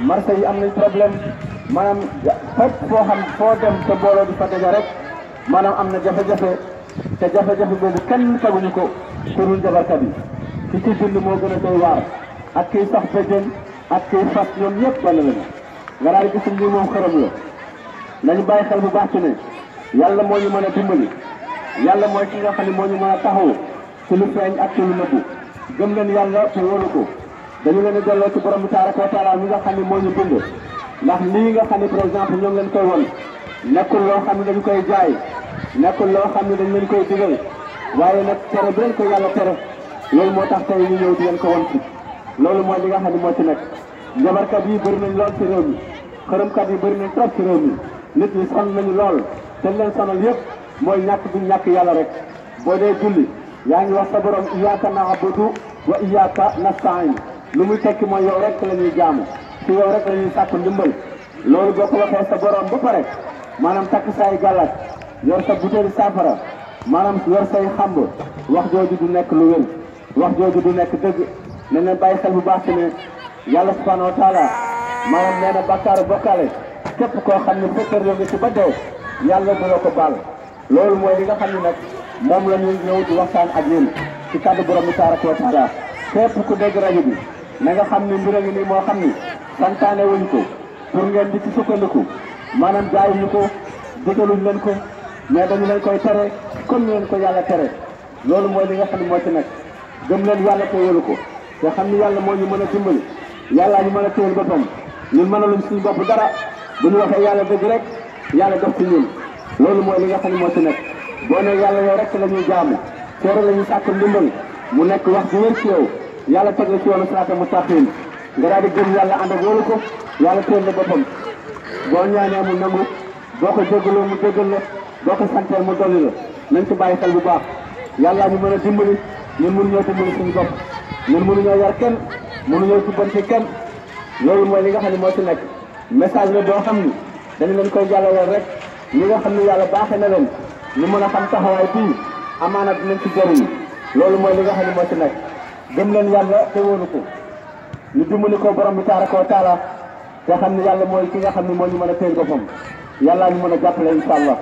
marché yi am nañ problème maanaam fépp foo xam foo dem te booloo di fa daje rek maanaam am na jafe-jafe te jafe-jafe boobu kenn teguñu ko kurul jabarkat yi ki ci dund moo gën a doy waar ak kiy sax béjjën ak kiy fas ñoom ñëpp benn lañu nga daal di gis lii moom xërëm la nañu bàyyi xel bu baax ci ne yàlla moo ñu mën a dimbali yàlla mooy ki nga xam ne moo ñu mën a taxaw ci lu feeñ ak ci lu nëbbu gëm leen yàlla te wóolu ko dañu leen a delloo ci borom bi tabaraka wa taala mi nga xam ne moo ñu bind ndax lii nga xam ne par exemple ñoom leen koy won nekkul loo xam ne dañu koy jaay nekkul loo xam ne dañ leen koy digal waaye nag tere bi leen ko yàlla tere loolu moo tax tey ñu ñëw di leen ko won ci loolu mooy li nga xam ne moo ci nekk njabarkat yi bëri nañ lool ci réew mi xërëmkat yi bëri nañ trop ci réew mi nit ñi sonn nañu lool te leen sonal yëpp mooy ñàkk bi ñàkk yàlla rek boo dee julli yaa ngi wax sa borom iyyaka na'budu wa iyyaka nasta'in lu muy tekki mooy yow rek la ñuy jaamu ci yow rek la ñuy sàkku ndimbal loolu boo ko waxee sa borom ba pare maanaam takk say gàllaaj yor sa butéeli saafara maanaam yor say xamb wax jooju du nekk lu wér wax jooju du nekk dëgg ne leen bàyyi xel bu baax ci ne yàlla subhanahu wa taala maanaam nee na bakkaaru bokkaale képp koo xam ne fekkër nga ci ba dee yàlla du la ko baal loolu mooy li nga xam ne nag moom la ñuy ñëw di waxtaan ak yéen ci kàddu borom bi tabaraka wa taala képp ku dégg rajo bi na nga xam ne mbir a ngi nii moo xam ni santaane wuñ ko pour ngeen di ci sukkandiku maanaam jaayuñu ko digaluñ leen ko mais dañu leen koy tere comme ni leen ko yàlla tere loolu mooy li nga xam ne moo ci nekk gëm leen yàlla te wóolu ko te xam ni yàlla moo ñu mën a dimbali yàlla ñu mën a téyel boppam ñun mënaluñ suñu bopp dara bu ñu waxee yàlla dëgg rek yàlla def ci ñun loolu mooy li nga xam ne moo ci nekk boo ne yàlla yow rek la ñuy jaamu teere la ñuy sàkk ndimbal mu nekk wax ju wér ci yow yàlla teg la ci yoonu siraatal mustaqiim nga daal di gëm yàlla ànd ak wóolu ko yàlla téyel la boppam boo ñaanee mu nangu boo ko déggaloo mu déggal la boo ko santee mu dolli la nañ ci bàyyi xel bu baax yàlla ñu mën a dimbali ñun mënuñoo dimbali suñu bopp ñun mënuñoo yar kenn mënuñoo jubbanti kenn loolu mooy li nga xam ne moo ci nekk message la boo xam ni dañu leen koy jàllaleel rek ñi nga xam ne yàlla baaxee na leen ñu mën a xam taxawaay bii amaana dinañ ci jëriñu loolu mooy li nga xam ne moo ci nekk gëm leen yàlla te wóolu ko ñu dimbali ko borom bi tabaraka wa taala te xam ne yàlla mooy ki nga xam ne moo ñu mën a téye boppam yàlla ñu mën a jàppale incha allah